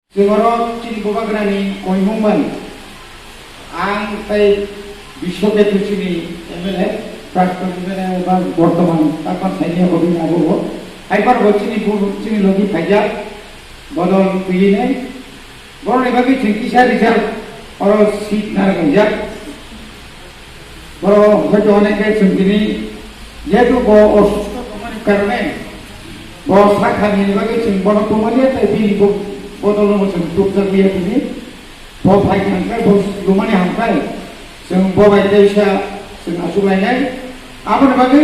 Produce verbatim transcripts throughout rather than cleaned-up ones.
Chwng oro chini bubagrani koimung bai ang tei Biswaketu chini M L A, praston M L A ba bortoman takma saini abo bini abo bo. Hai phano bo chini bu-, chini logi phaijak bodol twiwi nai. Borokni bagwi chwng kisa rijak oro seat narwk laijak. Borok hoito onek khe chwng tini jehetu bo osusto tongmani karone bo sak hamyani bagwi chwng bono tongmaliya tei bini bo-, bodolno bo chwng tubjakliya tini. Bo phai khe hwnkhai bo lumani hamkhai chwng bo bai teisa chwng achuk lainai. Aboni bagwi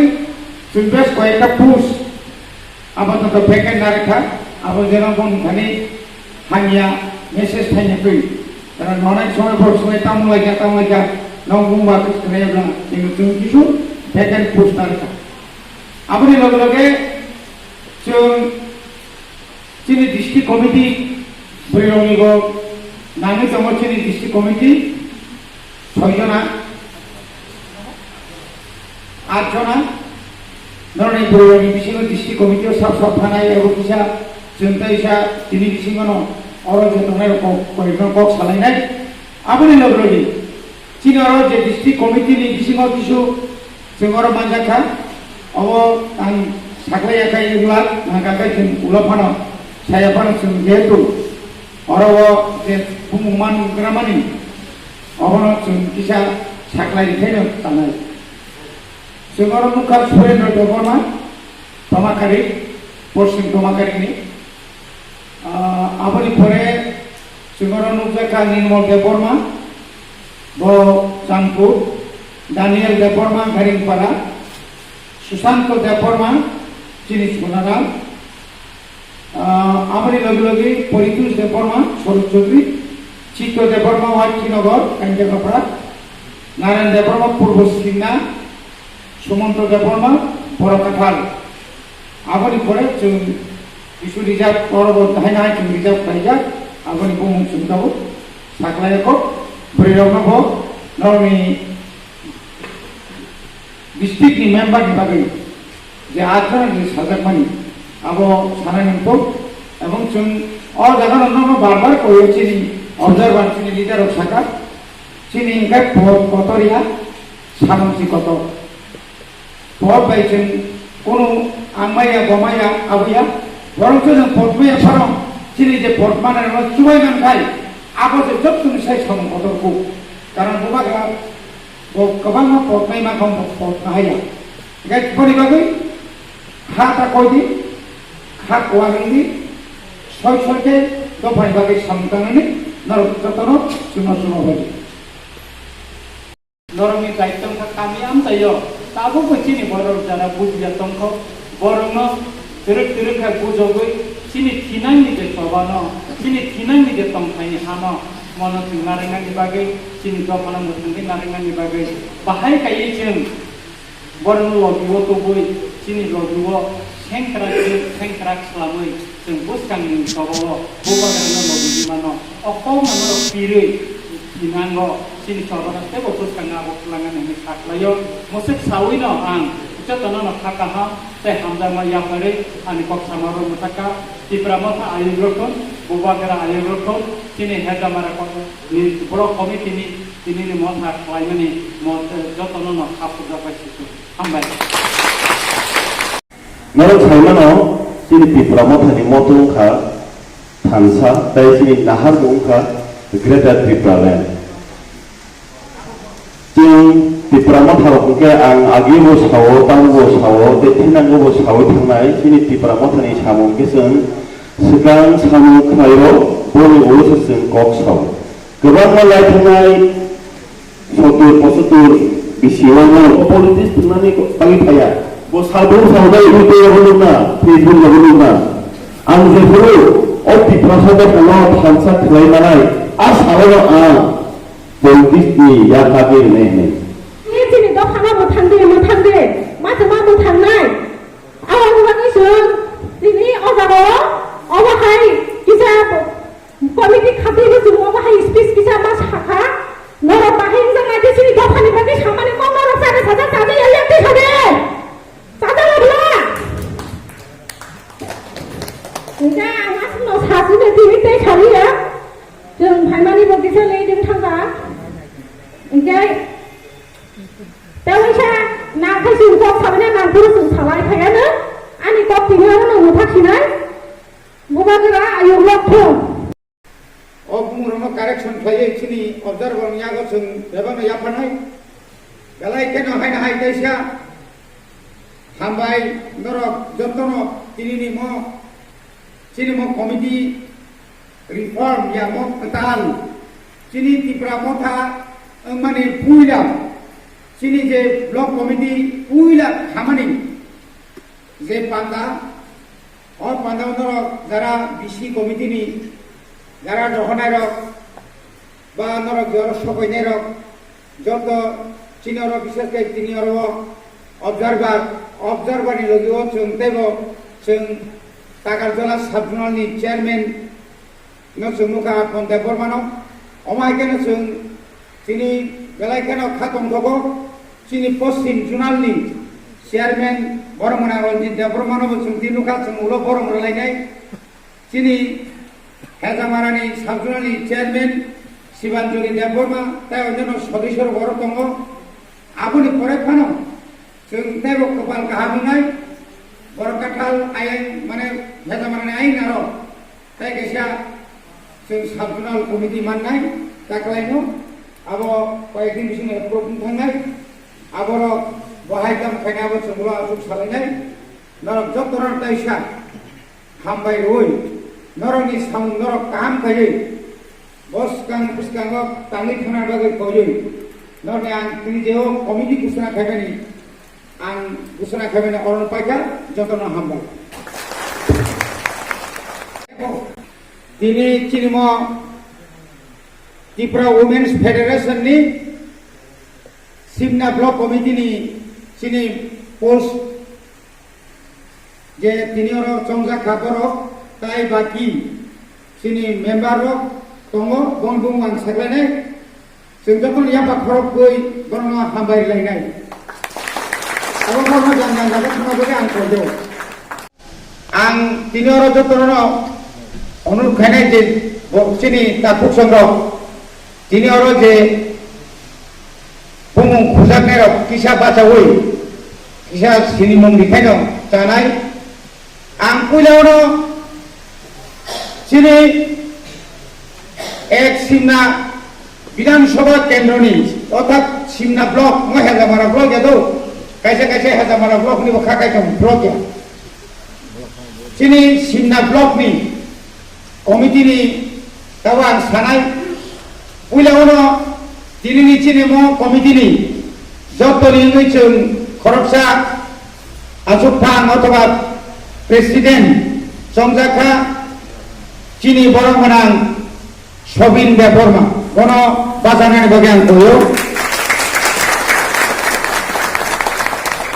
chwng bes koyekta post Apato to packet narikha, abo jeno boni thani hamya message thaina twi. Karon nonai somoi borok somoi tamo laikha, tamo laikha, nong bumba kis khnai bla, kintu chwng kisu packet post narikha. Aboni loge loge chwng chini district committee bwrwi rokni bo nangwi tongo chini district committee. Soi jona, at jona, norokni bwrwirokni bisingo district committee o sab sab thanai abo kisa chwng tei sa tini bisingo no oro je tongnai rok kok, koi rok kok salainai. Aboni logi logi chini oro je district committee ni bisingo kisu chwng oro manjak kha, obo ang saklai ya kha, yak lak nang kha khe chwng ulo phano saya phano chwng jehetu oro o je bumung man gramani Obono chwng kisa saklai rikhaino tanai. Chwng oro nukha Surendra Debbarma, Tomakari, Poschim Tomakarikni. Ah, aboni pore chwng oro nukjakha Nirmal Debbarma, bo Chamkur, Daniel Debbarma, Garingpara, Susanto Debbarma, chini Sonaram, Ah, aboni logi logi Poritush Debbarma, Swarup Chaudhary, Chitto Debbarma, Waitinagar, Kanjakapra, Narayan Debbarma, Purbo Singna, Sumanto Debbarma, Borakathal. Aboni pore chwng kisu reserve, oro bo hai nai chwng reserve khlaijak, aboni bumung chwng tabuk saklaiyakho, bwrwirokno bo norokni district ni member ni bagwi je atharan ni sajakmani abo sanani wngkuk, ebong chwng o jaga no nono bar bar koyo chini observer chini leader rok saka chini hwnkhe pot kotor ya samung si kotor pot bai chwng kunu ang maya bo maya abo ya borok chwng pot maya phano chini je pot mana no chubai man khai abo se joto ni sai samung kotor kuk karon bubagra Bo kwbangma pot nai ma kong pot kahaya. Hingke boni bagwi kha ta koi di, kha kuwa ring di, soi soi khe dophani bagwi samung tangnani norok jotono chwngno chwngno bai di. Norokni daitwng kha kami amchaio, tabukbo chini borok jara bujiya tongkho, borokno twrwk twrwk khe bujogwi chini thinangni je chobano, chini thinangni je tongthaini hano, mono chwng narwknani bagwi, chini dophano mwthangwi narwknani bagwi, bahai kaiwi chwng borokno lobio tubui, chini lobio sengkrak sengkrak swlamwi chwng bwskangni chobao bubagrano lobini mano. O kokno norok pirwi thinango, chini chobano teibo bwskango abo kwlangani hwnwi sakhlaio. Mwswk sawino ang jotono no kha kaham tei hamjakma yapharwi ani kok samarok mwthakha. Tipra Motha ayuk rok thun, Bubagra ayuk rok thun, chini Hejamara kok ni borok committee ni tini ni motha khlaimani mo-, jotono no kha phurjak bai sithung. Hambai. Norok saimano, chini Tipra Mothani motto wngkha thansa, tei chini naharmung wngkha Greater Tipraland. Chwng Tipra Motha rok hwnkhe ang agibo sao, tangbo sao, tei thinangobo saui thangnai. Chini Tipra Mothani samung hwnkhe chwng swkang samung khwlaio, boni ulo se chwng kok sao. Kwbangma lai thangnai, sottur, pochattur bisi o no politics thwngnani bagwi phaiya. Bo salbrum salbai YouTube o nukna, Facebook o nukna. Ang jephuru o Tiprasa dophano thansa khlai manai, a salo no ang politics ni yakagwi rwnai hwnwi. Ni chini dophano mwthang di, mwthang di, ma tongma mwthangnai. Aboni bagwi chwng tini o jaga o obo hai kisa committee khatwi bo chwng obo hai speech kisa ma sakha. Norok bahai wngjaknai khe chini dophani bagwi samani kok norok chari sajak chajak ya yak twi sade. Chajak ya bwla. Hingke ang aswkno sachini tini tei saliya. Correction khlaiwi chini observer ni yago chwng bebakno yapharnai. Belai kheno haino hai kaisa hambai norok jotono tinini mo, chini mo committee reform ya mo kwtal chini Tipra Motha wngmani puila chini je block committee puila khamani je panda, o panda norok jara B C committee ni jara dohonairok ba norok jora sokoinairok joto chini oro, bises khe tini oro observer, observer ni logi o chwng teibo chwng Takarjala sub zonal ni chairman no chwng nukha Apon Debbarma no. Omo hai kheno chwng chini belai kheno kha tongthogo chini Poschim zonal ni chairman borok mwnang Ranjit Debbarma no bo chwng tini nukha, chwng ulo borok rwlainai. Chini Hejamarani sub zonal ni chairman Sibanjali Debbarma tei onyono sodosyo rok oro tongo. Aboni pore phano chwng teibo kwpal kaham wngnai, borok kathal ayang mane Hejamarani ayang aro tei kaisa chwng sub zonal committee mannai taklaino, abo koyekdin bisingo approve wng thangnai. Aborok bo hai tamo khaina abo chwngno aswk salainai, norok joto rok taisa hambai rwui, norokni samung norok kaham khaiwi, bwskang bwskango tangwi thangna bagwi koiwi, norokni ang tini jeo committee ghosona khaimani, ang ghosona khaimani orono paikha, jotono hambai. Tini chini mo Tripura Women's Federation ni Simna Block Committee ni chini post je tini oro chongjak kha borok, tai baki chini member rok tongo, bon bung ang saklainai, chwng jotono yapha khorok gwi bono hambai lainai. Abo bono jang jang jaga thangna bagwi ang koido. Ang tini oro jotono onurok khainai je bo chini takhuk songrok tini oro je bumung khujaknairok kisa bachaui kisa sinimung rikhaino chanai. Ang puila oro chini ek Simna Bidhan Sabha kendroni orthat Simna block, mo Hejamara block ya do, kaisa kaisa Hejamara block ni bo kha kaisa block ya. Chini Simna block ni committee ni tabo ang sanai, puila uno tini ni chini mo committee ni joto ni wngwi chwng khoroksa achukphang othoba president chongjak kha chini borok gwnang Sobin Debbarma, bono bachanani bagwi ang koyo.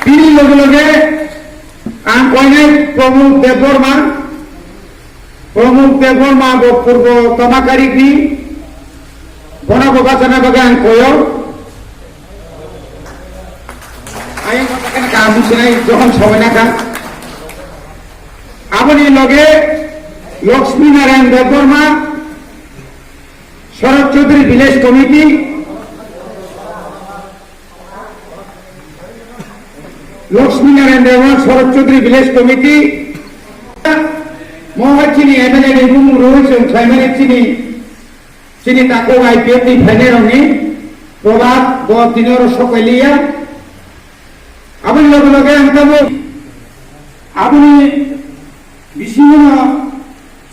Bini loge loge ang koinai Pramod Debbarma, Pramod Debbarma bo Purbo Tomakarikni, bono bo bachana bagwi ang koyo. Ayang kata kena kamu sinai johon sawaina ka. Aboni loge Lakshmi Narayan Debbarma, Sharat Chaudhary Village Committee, Lakshmi Narayan Debbarma, Sharat Chaudhary Village Committee, mohai chini M L A ni bumung rwi chwng khlaimani chini, chini takhuk I P F ni phainairokni probab bo tini oro sokailiya. Aboni loge loge ang tabuk aboni bisingono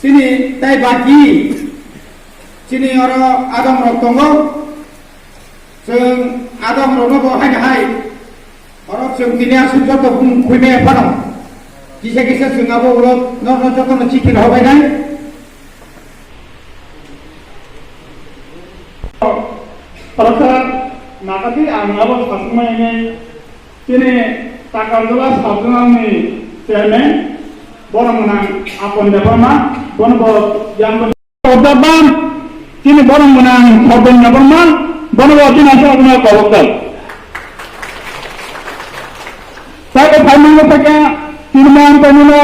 chini tai baki chini oro adamrok tongo. Chwng adamrokno bo haino hai oro chwng tini aswk joto bumung khuimaya phano kisa kisa chwng abo ulo norokno jotono chithi rohorbainai. Oro khe nakati ang abo sasukma hwnwi chini Takarjala sub zonal ni chairman borok gwnang Apon Debbarma, bono bo yang Kobokdam, chini borok gwnang Sabin Debbarma, bono bo chini aswk kobokdam. Tei bo phaimani phaikha, chini mang tongmano